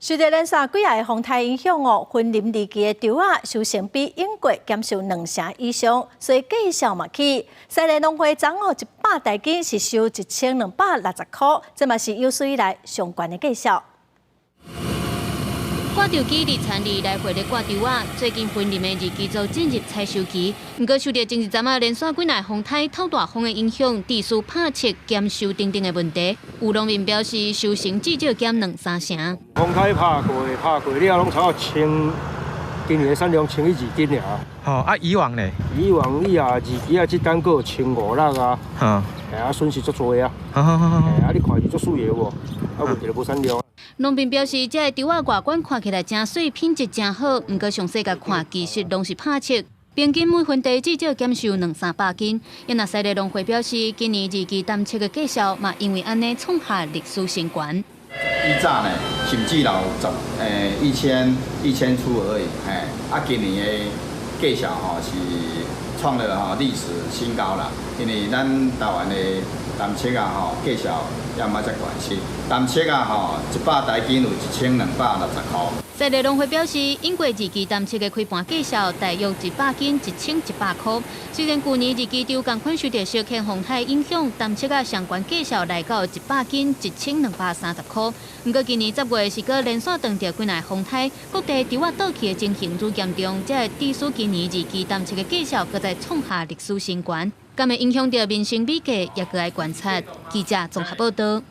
受著連續幾日的風颱影響哦，雲林二期的稻仔收成比往過減收兩成以上，所以價數嘛起。西麗農會昨哦100台斤是收1260箍，這嘛是有史以來上懸的價數。割稻機二田裡來回咧割稻仔，最近雲林的二期就進入採收期。毋過受著前一陣仔連續幾日風颱、透大風的影響，致使拍七減收等等的問題。有農民表示，收成至少減兩三成。風颱拍過，拍過了攏差千，今年的產量1200斤爾。吼啊，以往呢？以往你啊二期啊，這單閣有千五六啊。嘿啊，損失足濟啊。嘿啊，你看是足媠的無？啊，問題就無產量。農民表示，這个稻仔外觀看起來誠媠，品質誠好，毋過詳細共看，其實攏是拍七，平均每分地至少減收兩三百斤。因若西麗農會表示，今年二期淡赤的價數嘛，因為按呢創下歷史新高。以早呢，甚至有十1000出而已，嘿，啊，今年的價數吼是創了吼歷史新高啦，因為咱台灣的淡赤啊吼價數也毋捌遮懸是，淡赤啊吼100台斤有1260箍。西麗農會表示，往過二期淡赤的開盤價數大約100斤1100箍。雖然舊年二期稻仝款受著小氣風颱影響，淡赤仔上懸價數來到100斤1230箍。毋過今年10月是閣連續碰著幾若風颱，各地稻仔倒去的情形愈嚴重，才會致使今年二期淡赤的價數閣再創下歷史新高。敢會影響著民生米價，也閣愛觀察。記者綜合報道。